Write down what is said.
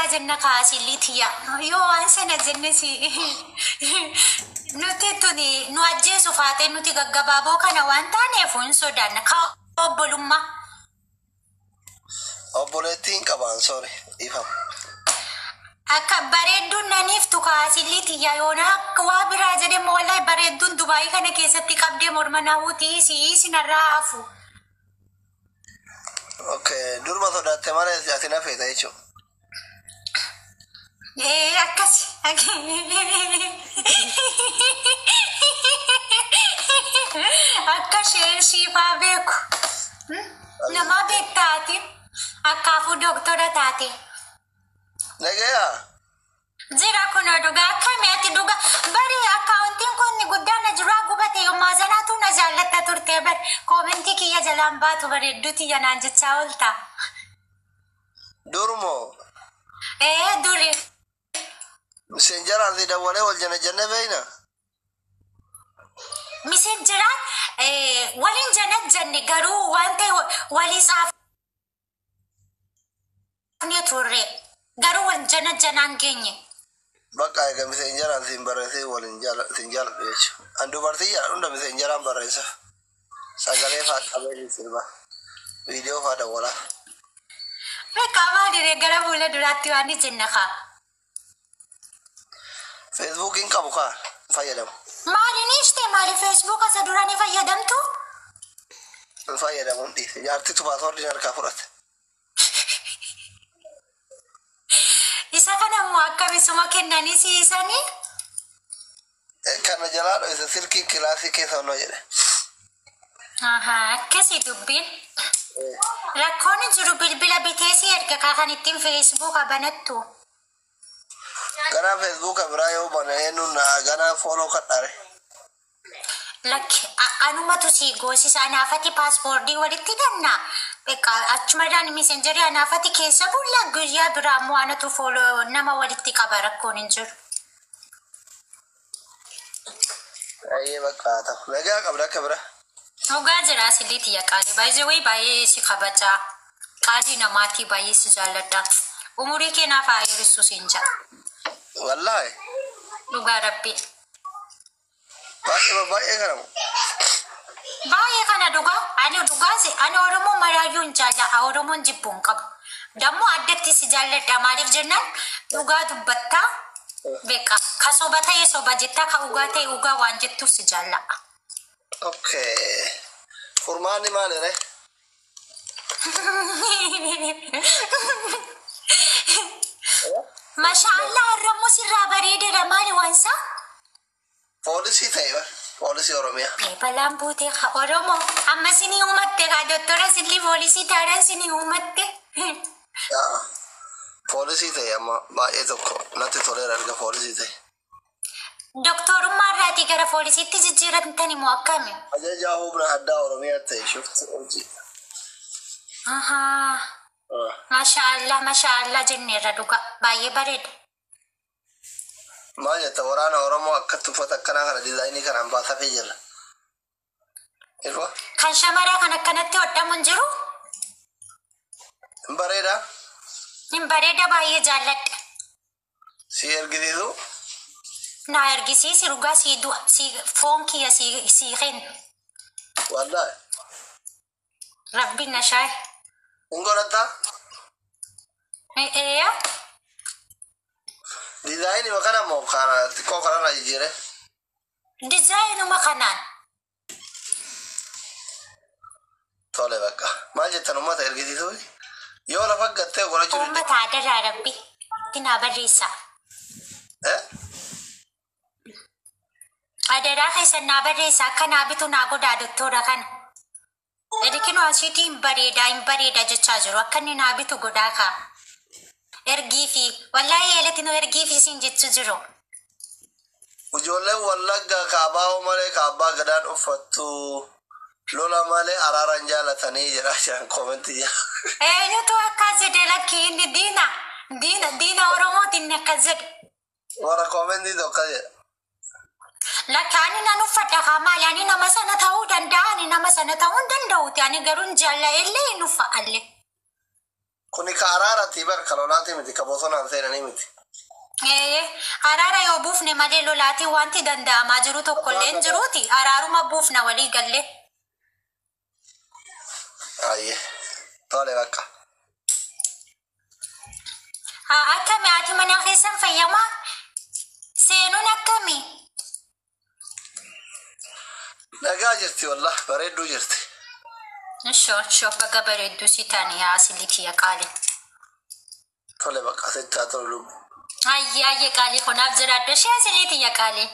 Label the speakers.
Speaker 1: biraa jenna kaasillii tiyya. Yoo waan sana jenne si nuti tuni nu ajjeesu faatee nuti gaggabaaboo kana waan taaneef hin sodaanna. Ka obbolummaa.
Speaker 2: Obboleettiin qabaan, sorry, ifama.
Speaker 1: Akka bareedduun naniiftu kaasillii tiyya yoona akka waa biraa jedhe wallahi bareedduun Dubaayii kana keessatti qabdee morma naawutii si narraa hafu.
Speaker 2: Okay, durba sodaatte malee ati na feeta jechuudha.
Speaker 1: Ee, akkas. Akka ishee siifaa beeku. Nama beektaati. Akkaafuu doktora taate.
Speaker 2: Nagayaa.
Speaker 1: Jira kun dhugaa akkamii ati dhugaa bari akkaawuntiin kun guddaan na jiraa gubate yommaa sanaatu na jaallatta turte bar koomentii kiyya jalaan baatu bareedduu tiyya naan jechaa oolta.
Speaker 2: Durmoo.
Speaker 1: Ee, duri.
Speaker 2: Miseenjaraan si dawwalee wal jana jenne beeyna.
Speaker 1: Miseenjaraan waliin jana janne garuu waan ta'e walii saafnee turre garuu wal jana janaan geenye.
Speaker 2: Bakka egaa miseenjaraan siin barreessee waliin siin jaaladhu jechuudha. An dubartii jaaladhu hunda miseenjaraan barreessa. Sagalee fa'aa qabee sirba. Viidiyoo fa'aa dawwalaa.
Speaker 1: Beekaa maaliree gara fuula duraatti waan jenna kaa.
Speaker 2: Feesbuukiin qabu kaa fayyadamu.
Speaker 1: Maaliin ishte maali feesbuuk isa dura ni fayyadamtu?
Speaker 2: Hin fayyadamuun dhiise. Jaartitu paaswoordiin harkaa fudhate.
Speaker 1: Isa kana immoo akkamisuma kennanii siisanii?
Speaker 2: Kana jalaa dho'ise silkiin kilaasii keessa onnoo jedhe.
Speaker 1: Akkasii dubbiin. Rakkoon jiru bilbila bitee si erga kaa kan ittiin feesbuuka banattu.
Speaker 2: Ganaa feesbuuka biraa yoo bane eenyuun na ganaa fooloo kadhare.
Speaker 1: Lakki anumatu si goosisa anaafati paaspoortii walitti danna. Achumarraan miseenjarii anaafati keessa bulla guyyaa biraa immoo anatu fooloo nama walitti qaba rakkoon hin jiru.
Speaker 2: Baay'ee bakka haa ta'u. Nagaa qabda akka bira.
Speaker 1: Dhugaa jira asillii tiyya qaalii baay'ee wayi baay'ee si kabajaa. Qaalii namaatii baay'ee si jaalladha. Umurii kee naaf haa dheeressu siin jedha.
Speaker 2: Wallaahi.
Speaker 1: Dhugaa rabbi.
Speaker 2: Baay'ee baay'ee kanamu.
Speaker 1: Baay'ee kana dhugaa ani dhugaa si ani Oromoo maraayyuu hin jaalladha Oromoon jibbu hin qabu. Dammoo addatti si jaalladha maaliif jennaan dhugaa dubbattaa beeka ka soba ta'e soba jettaa ka dhugaa ta'e dhugaa waan jettuuf si jaalladha.
Speaker 2: Okay. Furmaanni maali ree?
Speaker 1: Mashaallah har'ammoo sirraa bareedeera maali waan isaa?
Speaker 2: Poolisii ta'e bar. Poolisii Oromiyaa.
Speaker 1: Balaan buutee ka Oromoo amma sinii uumatte ka doktora silli poolisii taanaan sinii uumatte.
Speaker 2: Yaa. Poolisii ta'e amma baay'ee tokko natti toleera erga poolisii ta'e.
Speaker 1: Doktorummaa irraatii gara poolisiitti jijjiiramtan immoo akkami?
Speaker 2: Ajajaa humna addaa Oromiyaa ta'e shufti hojii.
Speaker 1: Ahaa. Mashaallah mashaallah jenneerra dhuga baay'ee bareeda.
Speaker 2: Maal jetta waraana Oromoo akkatti uffata akkanaa kana diizaayinii kanaan baasafii jira. Irwa
Speaker 1: Kan shamaraa kan akkanatti hodhamu hin jiru?
Speaker 2: hin bareedaa?
Speaker 1: Hin bareeda baay'ee jaalladha.
Speaker 2: Si ergisiisu?
Speaker 1: Na ergisiisi dhugaa sii du'a sii foon kiyya sii sii kennu.
Speaker 2: Wallaahi.
Speaker 1: Rabbiin na shaaye.
Speaker 2: Hin godhattaa?
Speaker 1: Eeyaa.
Speaker 2: Diizaayinii kana moo kana xiqqoo kanarraa jijjiire?
Speaker 1: Dizaayinuma kanaan.
Speaker 2: Tole bakka. Maal jettan uummata ergisiisuu? Yoo lafa gattee godhachuu didde.
Speaker 1: Uummata adaraa rabbi. Itti naa barreessaa.
Speaker 2: Eh?
Speaker 1: Adaraa keessan naa barreessaa akka naa bitu naa godhaa doktora kana. Erginoo asiitii hin bareedaa hin bareeda jechaa jiru akka inni naa bitu godhaa kaa. Ergii fi wallaahi eelatinoo ergii fi siin jechuu jiru.
Speaker 2: Ijoolleen Wallaggaa kaabaa'oo malee kaabbaa gadaan uffattu lola malee araaraan jaalatanii jedhaa jiran koomentii jala.
Speaker 1: Eenyutu akkas jedhe lakki inni diina diina diina Oromooti inni akkas jedhe.
Speaker 2: Warra koomentii tokko jedha.
Speaker 1: Lakki ani nan uffadha kaa maali ani nama sana ta'uu danda'a ani nama sana ta'uu hin danda'uti ani garuu hin jaalladhellee hin uffadhallee.
Speaker 2: Kuni ka araarati bar ka lolaati miti, ka bosonaan seenanii miti.
Speaker 1: Ee, araara yoo buufne malee lolaatiin wanti danda'amaa jiru tokkollee hin jiruuti. Araaruma buufna walii gallee.
Speaker 2: Ayyee. Tole bakka.
Speaker 1: Haa, akkami haati manaa keessan fayyamaa? Seenuun akkami?
Speaker 2: Nagaa jirti, wallah bareedduu jirti.
Speaker 1: Ishoo, ishoo, baga bareedduu si taane yaa asilii kiyya qaali.
Speaker 2: Tole bakka, sitti haa tolu lubbu.
Speaker 1: Ayyee, ayyee, qaalii kunaaf jiraadhu ishee asilii tiyya qaalii.